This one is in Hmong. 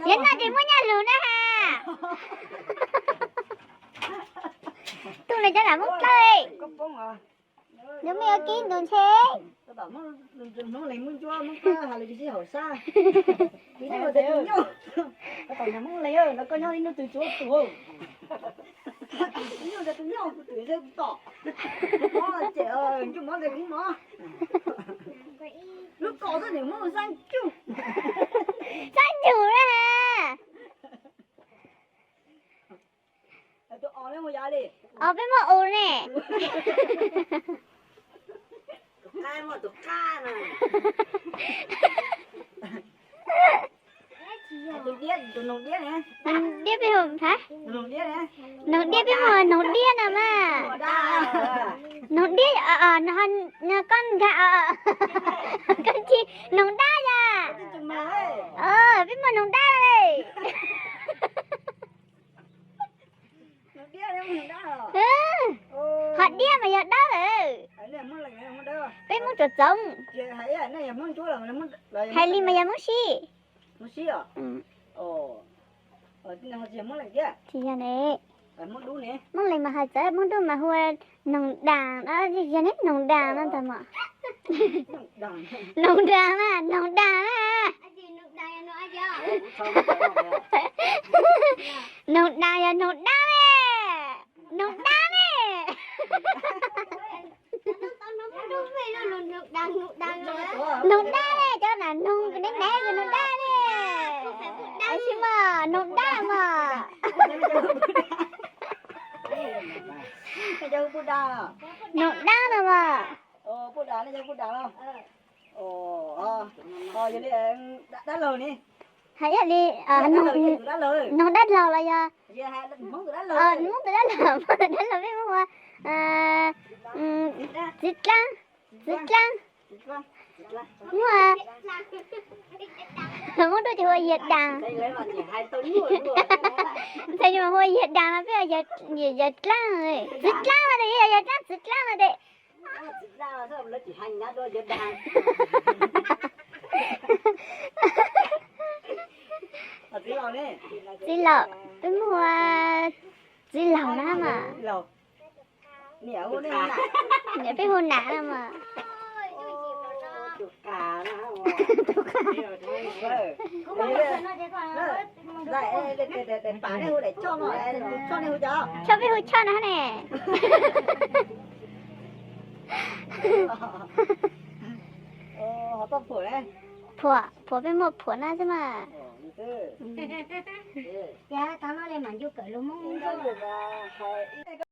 Yog no ces muaj nyaj lug na ha. Tus no cov nam Hmoob dlawb. Nws me yuav kib ntus ntshe. Hmoob lees Hmoob Ncuab, Hmoob Pab has lus tsis sib haum sab. Tus nyuj, tus nyuj, tus nyuj, tus nyuj, tus nyuj, tus nyuj, kuv twm ntshe kuv tom. Mob ces ncuj mob ntes kuv mob. Lub kaus xwb nim muab sab ncuj. Sab ncuj na. Os, peb muab u ne. Diab peb hu, ha? Noog diab peb muaj noog diab no mas. Noog diab, koj nkag, koj tsis noog dab yom. Peb muaj noog dab li. Ho diab mas yog dab lawm. Peb Hmoob Tuam Txoov. Hais li mas yog Hmoob Sib. Tsis yog ne. Hmoob Lees mas hais txawv, Hmoob Dub mas hu ua noog daas no, yog ne noog daas no ntag mas. Noog daas na, noog daas na. Noog daas yog noog dab ne. Noog dab ne. Noog dab ne, cov nam noog neb nev noog dab ne. Ua si mas noog dab mas. Noog dab no mas. Yog li, dab laug ni, noog dab laug los yog Hmoob tus dab laug, Hmoob tus dab laug peb muab hu ua txiv dlaab, txiv dlaab. Muab, Hmoob Dub ces hu ua yawg daas. Ntxhais hu ua yawg daas no peb hu ua yawg dlaab, txiv dlaab no tes yog yawg dlaab, txiv dlaab no tes. Txiv laus, peb muab hu ua txiv laug na mas. Niam peb hu nam na mas. Choj peb hu choj no ne. Phuam, phuam peb muaj phuam na xwb mas.